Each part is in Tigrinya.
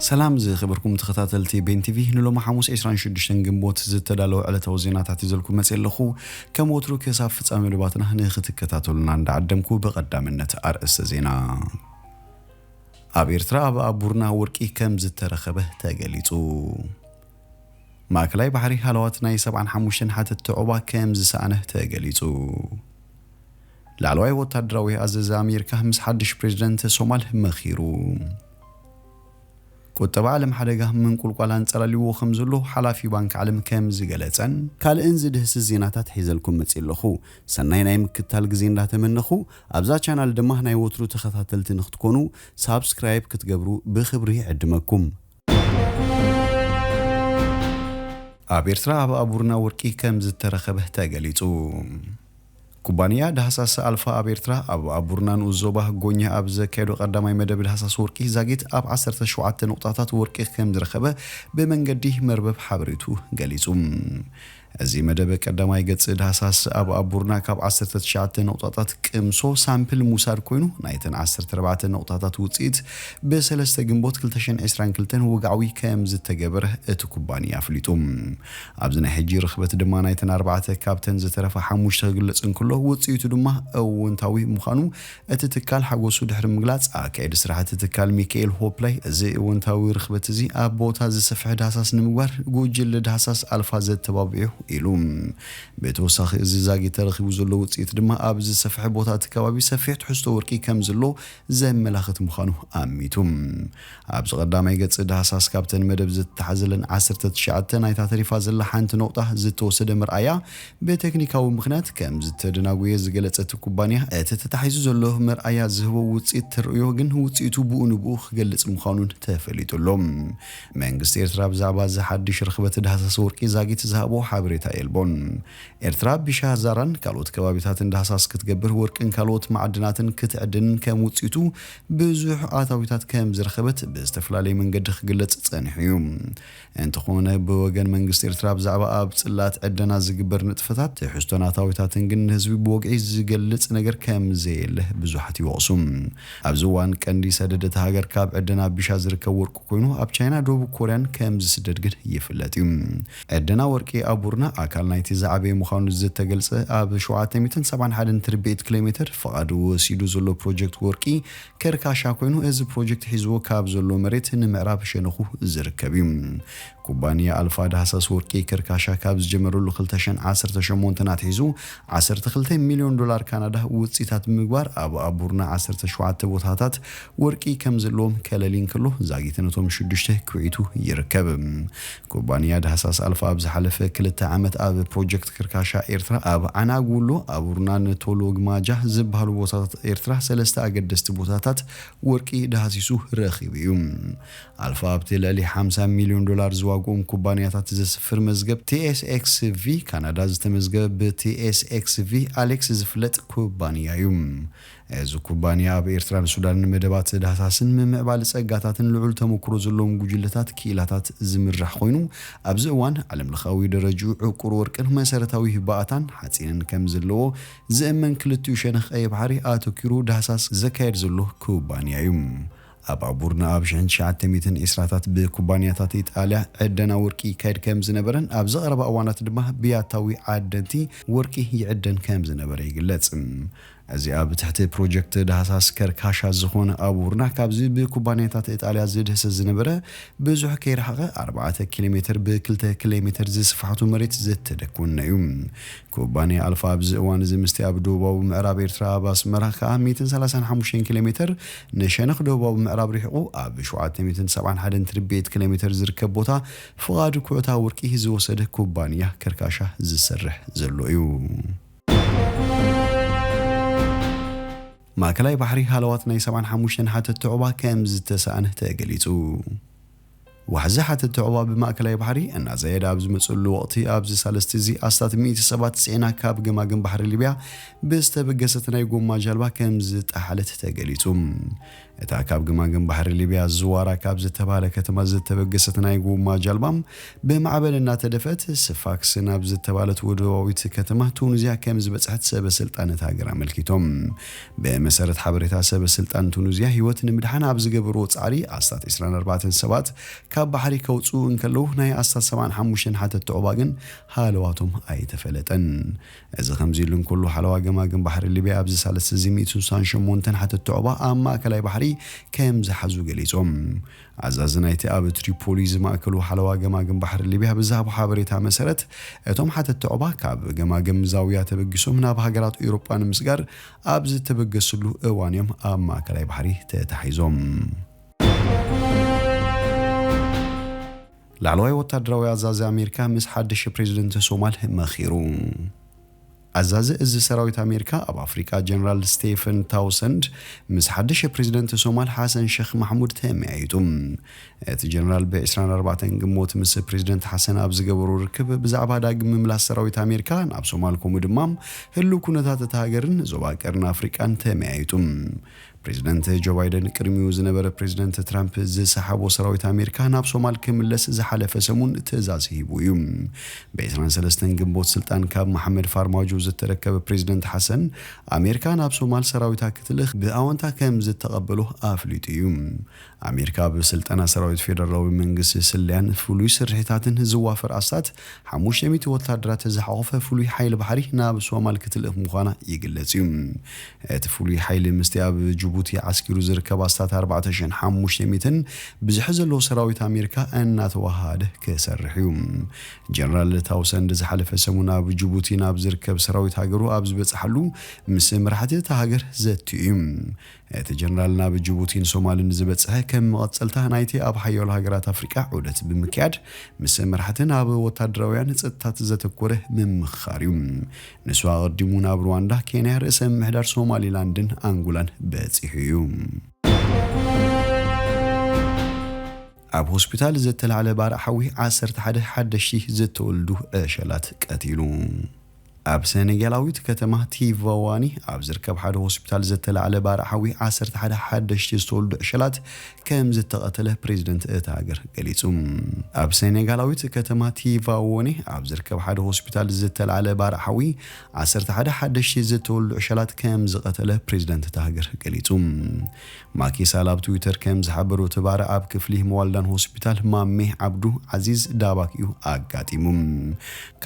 ሰላም ዝኸበርኩም ተኸታተልቲ ቤን ቲቪ፣ ንሎሚ ሓሙስ ዕስራን ሽዱሽተን ግንቦት ዝተዳለወ ዕለታዊ ዜናታት ይዘልኩም መጽእ ኣለኹ። ከም ወትሩ ክሳብ ፍጻሜ መደባትና ንኽትከታተሉና እንዳዓደምኩ፣ ብቐዳምነት ኣርእስተ ዜና። ኣብ ኤርትራ ኣብ ኣቡርና ወርቂ ከም ዝተረኸበ ተገሊጹ። ማእከላይ ባሕሪ ሃለዋት ናይ ሰብዓን ሓሙሽተን ሓተትቲ ዑቕባ ከም ዝሰኣነ ተገሊጹ። ላዕለዋይ ወታደራዊ ኣዘዚ ኣሜሪካ ምስ ሓድሽ ፕሬዝደንት ሶማል መኺሩ። ቁጠባ ዓለም ሓደጋ ምንቁልቋል ኣንጸላልዎ ከም ዘሎ ሓላፊ ባንክ ዓለም ከም ዝገለጸን ካልእን ዝድህስስ ዜናታት ሒዘልኩም መጽእ ኣለኹ። ሰናይ ናይ ምክታል ግዜ እንዳተመነኹ፣ ኣብዛ ቻናል ድማ ናይ ወትሩ ተኸታተልቲ ንክትኮኑ ሳብስክራይብ ክትገብሩ ብኽብሪ ይዕድመኩም። ኣብ ኤርትራ ኣብ ኣቡርና ወርቂ ከም ዝተረኸበ ተገሊጹ። ኩባንያ ዳህሳስ ኣልፋ ኣብ ኤርትራ ኣብ ኣቡርና ንኡስ ዞባ ጎኛ ኣብ ዘካየዶ ቀዳማይ መደብ ዳህሳስ ወርቂ ዛጊት ኣብ ዓሰርተ ሸውዓተ ነቑጣታት ወርቂ ከም ዝረኸበ ብመንገዲ መርበብ ሓበሬቱ ገሊጹ። እዚ መደብ ቀዳማይ ገጽ ዳህሳስ ኣብ ኣቡርና ካብ ዓሰርተ ትሽዓተ ነቑጣታት ቅምሶ ሳምፕል ምውሳድ ኮይኑ፣ ናይተን ዓሰርተ ኣርባዕተ ነቑጣታት ውጽኢት ብሰለስተ ግንቦት ክልተ ሽሕን ዕስራን ክልተን ወግዓዊ ከም ዝተገበረ እቲ ኩባንያ ኣፍሊጡ። ኣብዚ ናይ ሕጂ ርኽበት ድማ ናይተን ኣርባዕተ ካብተን ዝተረፋ ሓሙሽተ ክግለጽ እንከሎ፣ ውጽኢቱ ድማ እወንታዊ ምዃኑ እቲ ትካል ሓጎሱ ድሕሪ ምግላጽ፣ ኣካየዲ ስራሕቲ ትካል ሚካኤል ሆፕላይ፣ እዚ እወንታዊ ርኽበት እዚ ኣብ ቦታ ዝሰፍሐ ዳህሳስ ንምግባር ጉጅለ ዳህሳስ ኣልፋ ዘተባብዑ ኢሉ። ብተወሳኺ፣ እዚ ዛጊት ተረኺቡ ዘሎ ውጽኢት ድማ ኣብ ዝሰፍሐ ቦታ እቲ ከባቢ ሰፊሕ ትሕዝቶ ወርቂ ከም ዘሎ ዘመላኽት ምዃኑ ኣሚቱ። ኣብዚ ቀዳማይ ገጽ ዳህሳስ፣ ካብተን መደብ ዝተታሕዘለን ዓሰርተ ትሽዓተ ናይታ ተሪፋ ዘላ ሓንቲ ነቑጣ ዝተወሰደ መርኣያ ብቴክኒካዊ ምኽንያት ከም ዝተደናጎየ ዝገለጸ እቲ ኩባንያ፣ እቲ ተታሒዙ ዘሎ መርኣያ ዝህቦ ውጽኢት ተርእዮ ግን ውጽኢቱ ብኡ ንብኡ ክገልጽ ምዃኑን ተፈሊጡ ኣሎ። መንግስቲ ኤርትራ ብዛዕባ እዚ ሓድሽ ርኽበት ዳህሳስ ወርቂ ዛጊት ዝሃቦ ሓበሬታ የልቦን። ኤርትራ ቢሻ ዛራን ካልኦት ከባቢታትን ዳህሳስ ክትገብር፣ ወርቅን ካልኦት ማዕድናትን ክትዕድንን ከም ውጽኢቱ ብዙሕ ኣታዊታት ከም ዝረኸበት ብዝተፈላለየ መንገዲ ክግለጽ ጸኒሑ እዩ። እንተኾነ፣ ብወገን መንግስቲ ኤርትራ ብዛዕባ ኣብ ጽላት ዕደና ዝግበር ንጥፈታት፣ ትሕዝቶን ኣታዊታትን ግን ንህዝቢ ብወግዒ ዝገልጽ ነገር ከም ዘየለ ብዙሓት ይወቕሱ። ኣብዚ እዋን፣ ቀንዲ ሰደድ እታ ሃገር ካብ ዕደና ቢሻ ዝርከብ ወርቂ ኮይኑ፣ ኣብ ቻይና፣ ደቡብ ኮርያን ከም ዝስደድ ግን ይፍለጥ እዩ። ዕደና ወርቂ ኣቡርና ኣካል ናይቲ ዝዓበየ ምዃኑ ዝተገልጸ፣ ኣብ ሸውዓተ ሚእትን ሰብዓን ሓደን ትርብዒት ኪሎ ሜተር ፍቓድ ወሲዱ ዘሎ ፕሮጀክት ወርቂ ከርካሻ ኮይኑ፣ እዚ ፕሮጀክት ሒዝዎ ካብ ዘሎ መሬት ንምዕራብ ሸነኹ ዝርከብ እዩ። ኩባንያ ኣልፋ ዳህሳስ ወርቂ ከርካሻ ካብ ዝጀመረሉ ክልተ ሽሕን ዓሰርተ ሸሞንተን ኣትሒዙ ዓሰርተ ክልተ ሚልዮን ዶላር ካናዳ ውጽኢታት ብምግባር፣ ኣብ ኣቡርና ዓሰርተ ሸውዓተ ቦታታት ወርቂ ከም ዘለዎም ከለሊ እንከሎ፣ ዛጊት ነቶም ሽዱሽተ ክውዒቱ ይርከብ። ኩባንያ ዳህሳስ ኣልፋ ኣብ ዝሓለፈ ክልተ ዓመት ኣብ ፕሮጀክት ከርካሻ ኤርትራ፣ ኣብ ዓናጉሎ፣ ኣቡርናን ቶሎግማጃ ዝበሃሉ ቦታታት ኤርትራ ሰለስተ ኣገደስቲ ቦታታት ወርቂ ዳህሲሱ ረኺቡ እዩ። ኣልፋ ኣብቲ ልዕሊ ሓምሳ ሚልዮን ዶላር ዝዋግኦም ኩባንያታት ዘስፍር መዝገብ ቲ ኤስ ኤክስ ቪ ካናዳ ዝተመዝገበ፣ ብ ቲ ኤስ ኤክስ ቪ ኣሌክስ ዝፍለጥ ኩባንያ እዩ። እዚ ኩባንያ ኣብ ኤርትራን ሱዳንን መደባት ዳህሳስን ምምዕባል ጸጋታትን ልዑል ተመክሮ ዘለዎም ጉጅለታት ክኢላታት ዝምራሕ ኮይኑ፣ ኣብዚ እዋን ዓለምለኻዊ ደረጅኡ ዕቁር ወርቅን መሰረታዊ ባእታን ሓጺንን ከም ዘለዎ ዝእመን ክልቲኡ ሸነኽ ቀይሕ ባሕሪ ኣተኪሩ ዳህሳስ ዘካየድ ዘሎ ኩባንያ እዩ። ኣብ ኣቡርና ኣብ ሽሕን ትሽዓተ ሚእትን ዕስራታት ብኩባንያታት ኢጣልያ ዕደና ወርቂ ይካየድ ከም ዝነበረን፣ ኣብዚ ቀረባ እዋናት ድማ ብያታዊ ዓደንቲ ወርቂ ይዕደን ከም ዝነበረ ይግለጽ። እዚ ኣብ ትሕቲ ፕሮጀክት ዳህሳስ ከርካሻ ዝኾነ ኣቡርና፣ ካብዚ ብኩባንያታት ኢጣልያ ዝድህሰስ ዝነበረ፣ ብዙሕ ከይረሓቐ ኣርባዕተ ኪሎ ሜተር ብ ክልተ ኪሎ ሜተር ዝስፍሓቱ መሬት ዝተደኮነ እዩ። ኩባንያ ኣልፋ ኣብዚ እዋን እዚ ምስቲ ኣብ ደቡባዊ ምዕራብ ኤርትራ ኣብ ኣስመራ ከኣ ሚእትን ሰላሳን ሓሙሽተን ኪሎ ሜተር፣ ንሸነኽ ደቡባዊ ምዕራብ ሪሕቑ ኣብ ሸውዓተ ሚእትን ሰብዓን ሓደን ትርብዒት ኪሎ ሜተር ዝርከብ ቦታ ፍቓድ ኩዕታ ወርቂ ዝወሰደ ኩባንያ ከርካሻ ዝሰርሕ ዘሎ እዩ። ማእከላይ ባሕሪ ሃለዋት ናይ ሰብዓን ሓሙሽተን ሓተትቲ ዑቕባ ከም ዝተሳእነ ተገሊጹ። ዋሕዚ ሓተቲ ዑቕባ ብማእከላይ ባሕሪ እናዘየደ ኣብ ዝመጽሉ ወቕቲ፣ ኣብዚ ሳልስቲ እዚ ኣስታት ሚእቲ ሰባት ጽዒና ካብ ገማግም ባሕሪ ሊብያ ብዝተበገሰት ናይ ጎማ ጃልባ ከም ዝጠሓለት ተገሊጹ። እታ ካብ ገማግም ባሕሪ ሊብያ ዝዋራ ካብ ዝተባህለ ከተማ ዝተበገሰት ናይ ጎማ ጃልባ ብማዕበል እናተደፈት ስፋክስ ናብ ዝተባህለት ወደባዊት ከተማ ቱኒዝያ ከም ዝበጽሐት ሰበ ስልጣን እታ ሃገር ኣመልኪቶም። ብመሰረት ሓበሬታ ሰበ ስልጣን ቱኒዝያ፣ ህይወት ንምድሓን ኣብ ዝገበርዎ ጻዕሪ ኣስታት ዕስራን ኣርባዕተን ሰባት ካብ ባሕሪ ከውጽኡ እንከለዉ፣ ናይ ኣስታት ሰብዓን ሓሙሽተን ሓተቲ ዑቕባ ግን ሃለዋቶም ኣይተፈለጠን። እዚ ከምዚ ኢሉ እንከሎ፣ ሓለዋ ገማግም ባሕሪ ሊብያ ኣብዚ ሳልስቲ እዚ ሚእቲ ስሳን ሸሞንተን ሓተቲ ዑቕባ ኣብ ማእከላይ ባሕሪ ከም ዝሓዙ ገሊጾም። ኣዛዚ ናይቲ ኣብ ትሪፖሊ ዝማእከሉ ሓለዋ ገማግም ባሕሪ ሊብያ ብዝሃቦ ሓበሬታ መሰረት፣ እቶም ሓተቲ ዑቕባ ካብ ገማግም ዛውያ ተበጊሶም ናብ ሃገራት ኤውሮጳ ንምስጋር ኣብ ዝተበገስሉ እዋን እዮም ኣብ ማእከላይ ባሕሪ ተታሒዞም። ላዕለዋይ ወታደራዊ ኣዛዚ ኣሜሪካ ምስ ሓድሽ ፕሬዚደንት ሶማል መኺሩ። ኣዛዚ እዚ ሰራዊት ኣሜሪካ ኣብ ኣፍሪቃ ጀነራል ስቴፈን ታውሰንድ ምስ ሓድሽ ፕሬዚደንት ሶማል ሓሰን ሸኽ ማሕሙድ ተመያይጡ። እቲ ጀነራል ብ ዕስራን ኣርባዕተን ግንቦት ምስ ፕሬዚደንት ሓሰን ኣብ ዝገበሩ ርክብ ብዛዕባ ዳግም ምምላስ ሰራዊት ኣሜሪካ ናብ ሶማል፣ ከምኡ ድማ ህሉው ኩነታት እታ ሃገርን ዞባ ቀርኒ ኣፍሪቃን ተመያይጡ። ፕሬዚደንት ጆ ባይደን ቅድሚኡ ዝነበረ ፕሬዚደንት ትራምፕ ዝሰሓቦ ሰራዊት ኣሜሪካ ናብ ሶማል ክምለስ ዝሓለፈ ሰሙን ትእዛዝ ሂቡ እዩ። ብ ዕስራን ሰለስተን ግንቦት ስልጣን ካብ መሓመድ ፋርማጆ ዝተረከበ ፕሬዚደንት ሓሰን፣ ኣሜሪካ ናብ ሶማል ሰራዊታ ክትልእኽ ብኣወንታ ከም ዝተቐበሎ ኣፍሊጡ እዩ። ኣሜሪካ ብስልጠና ሰራዊት ፌደራላዊ መንግስቲ፣ ስለያን ፍሉይ ስርሒታትን ዝዋፈር ኣስታት ሓሙሽተ ሚእቲ ወታደራት ዝሓቖፈ ፍሉይ ሓይሊ ባሕሪ ናብ ሶማል ክትልእኽ ምዃና ይግለጽ እዩ። እቲ ፍሉይ ሓይሊ ምስቲ ኣብ ጅቡቲ ዓስኪሩ ዝርከብ ኣስታት ኣርባዕተ ሽሕን ሓሙሽተ ሚእትን ብዝሒ ዘለዎ ሰራዊት ኣሜሪካ እናተዋሃሃደ ክሰርሕ እዩ። ጀነራል ታውሰንድ ዝሓለፈ ሰሙን ኣብ ጅቡቲ ናብ ዝርከብ ሰራዊት ሃገሩ ኣብ ዝበጽሓሉ፣ ምስ መራሕቲ እታ ሃገር ዘትዩ እዩ። እቲ ጀነራል ናብ ጅቡቲን ሶማልን ዝበጽሐ ከም መቐጸልታ ናይቲ ኣብ ሓያሎ ሃገራት ኣፍሪቃ ዑደት ብምክያድ፣ ምስ መራሕትን ኣብ ወታደራውያን ጸጥታት ዘተኮረ ምምኽኻር እዩ። ንሱ ኣቐዲሙ ናብ ሩዋንዳ፣ ኬንያ፣ ርእሰ ምምሕዳር ሶማሊላንድን ኣንጎላን በጺሑ እዩ። ኣብ ሆስፒታል ዝተላዕለ ባርዕ ሓዊ ዓሰርተ ሓደ ሓደሽቲ ዝተወልዱ ዕሸላት ቀቲሉ። ኣብ ሰኔጋላዊት ከተማ ቲቫዋኒ ኣብ ዝርከብ ሓደ ሆስፒታል ዝተላዕለ ባርዕ ሓዊ ዓሰርተ ሓደ ሓደሽቲ ዝተወልዱ ዕሸላት ከም ዝተቐተለ ፕሬዚደንት እታ ሃገር ገሊጹ። ኣብ ሰኔጋላዊት ከተማ ቲቫዎኔ ኣብ ዝርከብ ሓደ ሆስፒታል ዝተላዕለ ባርዕ ሓዊ ዓሰርተ ሓደ ሓደሽቲ ዝተወልዱ ዕሸላት ከም ዝቐተለ ፕሬዚደንት እታ ሃገር ገሊጹ። ማኪ ሳል ኣብ ትዊተር ከም ዝሓበሩ፣ እቲ ባርዕ ኣብ ክፍሊ መዋልዳን ሆስፒታል ማሜ ዓብዱ ዓዚዝ ዳባክ እዩ ኣጋጢሙ።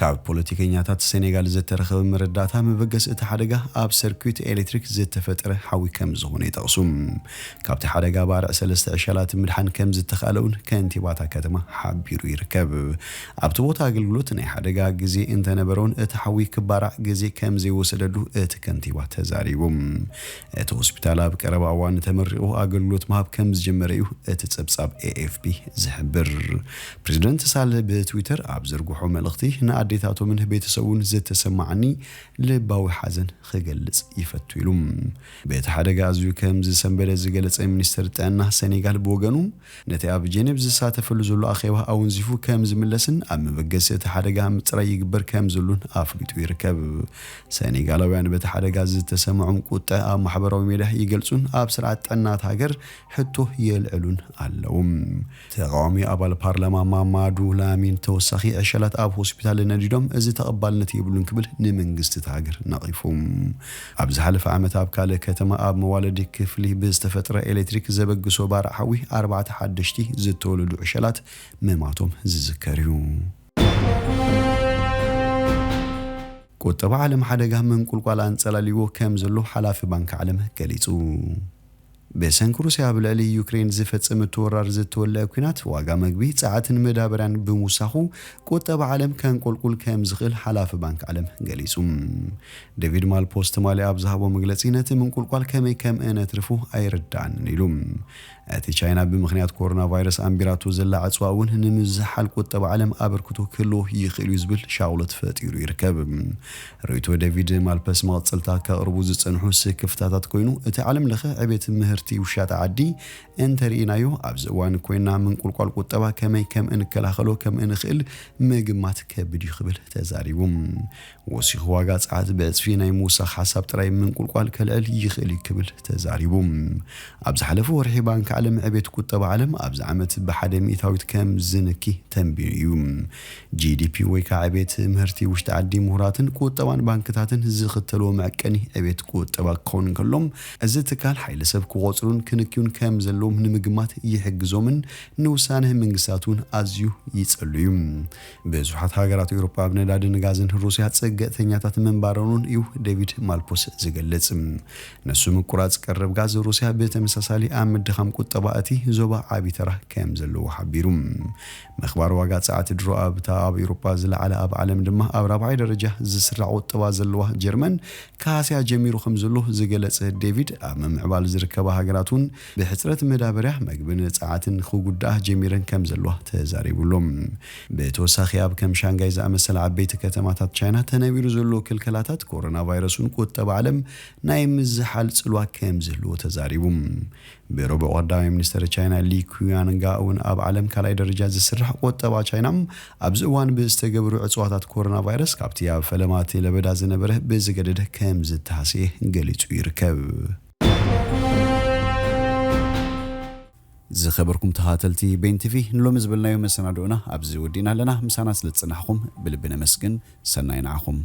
ካብ ፖለቲከኛታት ሰኔጋል ዝተረኸበ መረዳእታ፣ መበገሲ እቲ ሓደጋ ኣብ ሰርኪዩት ኤሌክትሪክ ዝተፈጠረ ሓዊ ከም ዝኾነ ይጠቕሱ። ካብቲ ሓደጋ ባርዕ ሰለስተ ዕሸላት ምድሓን ከም ዝተኻእለ እውን ከንቲባታ ከተማ ሓቢሩ ይርከብ። ኣብቲ ቦታ ኣገልግሎት ናይ ሓደጋ ግዜ እንተነበረውን፣ እቲ ሓዊ ክባራዕ ግዜ ከም ዘይወሰደሉ እቲ ከንቲባ ተዛሪቡ። እቲ ሆስፒታል ኣብ ቀረባ እዋን ተመሪቑ ኣገልግሎት ምሃብ ከም ዝጀመረ እዩ እቲ ጸብጻብ ኤ ኤፍ ፒ ዝሕብር። ፕሬዚደንት ሳል ብትዊተር ኣብ ዘርግሖ መልእኽቲ፣ ንኣዴታቶምን ቤተሰቡን ዝተሰማዓኒ ልባዊ ሓዘን ክገልጽ ይፈቱ ኢሉ። በቲ ሓደጋ ኣዝዩ ከም ዝሰንበደ ዝገለጸ ሚኒስትር ጥዕና ሰኔጋል ብወገኑ፣ ነቲ ኣብ ጄኔቭ ዝሳተፈሉ ዘሎ ኣኼባ ኣወንዚፉ ከም ዝምለስን ኣብ መበገሲ እቲ ሓደጋ ምጽራይ ይግበር ከም ዘሎን ኣፍሊጡ ይርከብ። ሰኔጋላውያን በቲ ሓደጋ ዝተሰምዖም ቁጥዐ ኣብ ማሕበራዊ ሜድያ ይገልጹን ኣብ ስርዓት ጥዕና እታ ሃገር ሕቶ የልዕሉን ኣለዉ። ተቓዋሚ ኣባል ፓርላማ ማማዱ ላሚን፣ ተወሳኺ ዕሸላት ኣብ ሆስፒታል ነዲዶም፣ እዚ ተቐባልነት የብሉን ክብል ንመንግስቲ እታ ሃገር ነቒፉ። ኣብ ዝሓለፈ ዓመት ኣብ ካልእ ከተማ ኣብ መዋለዲ ክፍሊ ብዝተፈጥረ ኤሌክትሪክ ዘበግሶ ባርዕ ሓዊ ኣርባዕተ ሓደሽቲ ዝተወለዱ ዕሸላት ምማቶም ዝዝከር እዩ። ቁጠባ ዓለም ሓደጋ ምንቁልቋል ኣንጸላልይዎ ከም ዘሎ ሓላፊ ባንክ ዓለም ገሊጹ። ብሰንኪ ሩስያ ኣብ ልዕሊ ዩክሬን ዝፈጸመቶ ወራር ዝተወልዐ ኲናት፣ ዋጋ መግቢ፣ ጸዓትን መዳበርያን ብምውሳኹ፣ ቁጠባ ዓለም ከንቆልቁል ከም ዝኽእል ሓላፊ ባንክ ዓለም ገሊጹ። ዴቪድ ማልፖስ ትማሊ ኣብ ዝሃቦ መግለጺ፣ ነቲ ምንቁልቋል ከመይ ከም እነትርፎ ኣይርድኣንን ኢሉ። እቲ ቻይና ብምኽንያት ኮሮና ቫይረስ ኣንቢራቶ ዘላ ዕጽዋ እውን ንምዝሓል ቁጠባ ዓለም ኣበርክቶ ክህልዎ ይኽእል እዩ ዝብል ሻቕሎት ፈጢሩ ይርከብ። ርእይቶ ዴቪድ ማልፐስ መቐጸልታ ከቕርቡ ዝጸንሑ ስክፍታታት ኮይኑ፣ እቲ ዓለም ለኸ ዕቤት ምህርቲ እቲ ውሻጠ ዓዲ እንተርኢናዮ፣ ኣብዚ እዋን ኮይና ምንቁልቋል ቁጠባ ከመይ ከም እንከላኸሎ ከም እንኽእል ምግማት ከብድ እዩ ክብል ተዛሪቡ። ወሲኹ ዋጋ ጸዓት ብዕጽፊ ናይ ምውሳኽ ሓሳብ ጥራይ ምንቁልቋል ከልዕል ይኽእል እዩ ክብል ተዛሪቡ። ኣብ ዝሓለፈ ወርሒ ባንክ ዓለም ዕቤት ቁጠባ ዓለም ኣብዚ ዓመት ብሓደ ሚእታዊት ከም ዝንኪ ተንቢዩ እዩ። ጂ ዲ ፒ ወይ ከዓ ዕቤት ምህርቲ ውሽጢ ዓዲ ምሁራትን ቁጠባን ባንክታትን ዝኽተልዎ መዐቀኒ ዕቤት ቁጠባ ክኸውን እንከሎም፣ እዚ ትካል ሓይሊ ሰብ ክቆጽሩን ክንክዩን ከም ዘለዎም ንምግማት ይሕግዞምን ንውሳነ መንግስታት እውን ኣዝዩ ይጸሉ እዩ። ብዙሓት ሃገራት ኤውሮጳ ኣብ ነዳድን ጋዝን ሩስያ ጸገተኛታት ምንባረኑን እዩ ዴቪድ ማልፖስ ዝገልጽ። ነሱ ምቁራጽ ቀረብ ጋዝ ሩስያ ብተመሳሳሊ ኣብ ምድኻም ቁጠባ እቲ ዞባ ዓቢ ተራ ከም ዘለዎ ሓቢሩ። ምኽባር ዋጋ ጸዓት ድሮ ኣብታ ኣብ ኤውሮጳ ዝለዓለ ኣብ ዓለም ድማ ኣብ ራብዓይ ደረጃ ዝስራዕ ቁጠባ ዘለዋ ጀርመን ካስያ ጀሚሩ ከም ዘሎ ዝገለጸ ዴቪድ፣ ኣብ ምምዕባል ዝርከባ ሃገራት እውን ብሕጽረት መዳበርያ፣ መግብን ጸዓትን ክጉዳኣ ጀሚረን ከም ዘለዋ ተዛሪቡ ኣሎ። ብተወሳኺ ኣብ ከም ሻንጋይ ዝኣመሰለ ዓበይቲ ከተማታት ቻይና ተነቢሩ ዘሎ ክልከላታት ኮሮና ቫይረስ እውን ቁጠባ ዓለም ናይ ምዝሓል ጽልዋ ከም ዝህልዎ ተዛሪቡ። ብረቡዕ ቀዳማይ ሚኒስተር ቻይና ሊ ኩያንጋ እውን ኣብ ዓለም ካልኣይ ደረጃ ዝስራሕ ቁጠባ ቻይና ኣብዚ እዋን ብዝተገብሩ ዕጽዋታት ኮሮና ቫይረስ ካብቲ ኣብ ፈለማት ለበዳ ዝነበረ ብዝገደደ ከም ዝተሃስየ ገሊጹ ይርከብ። ዝኸበርኩም ተኸታተልቲ ቤን ቲቪ፣ ንሎሚ ዝበልናዮ መሰናድኦና ኣብዚ ወዲእና ኣለና። ምሳና ስለ ዝጸናሕኩም ብልቢ ነመስግን። ሰናይ ንዓኹም።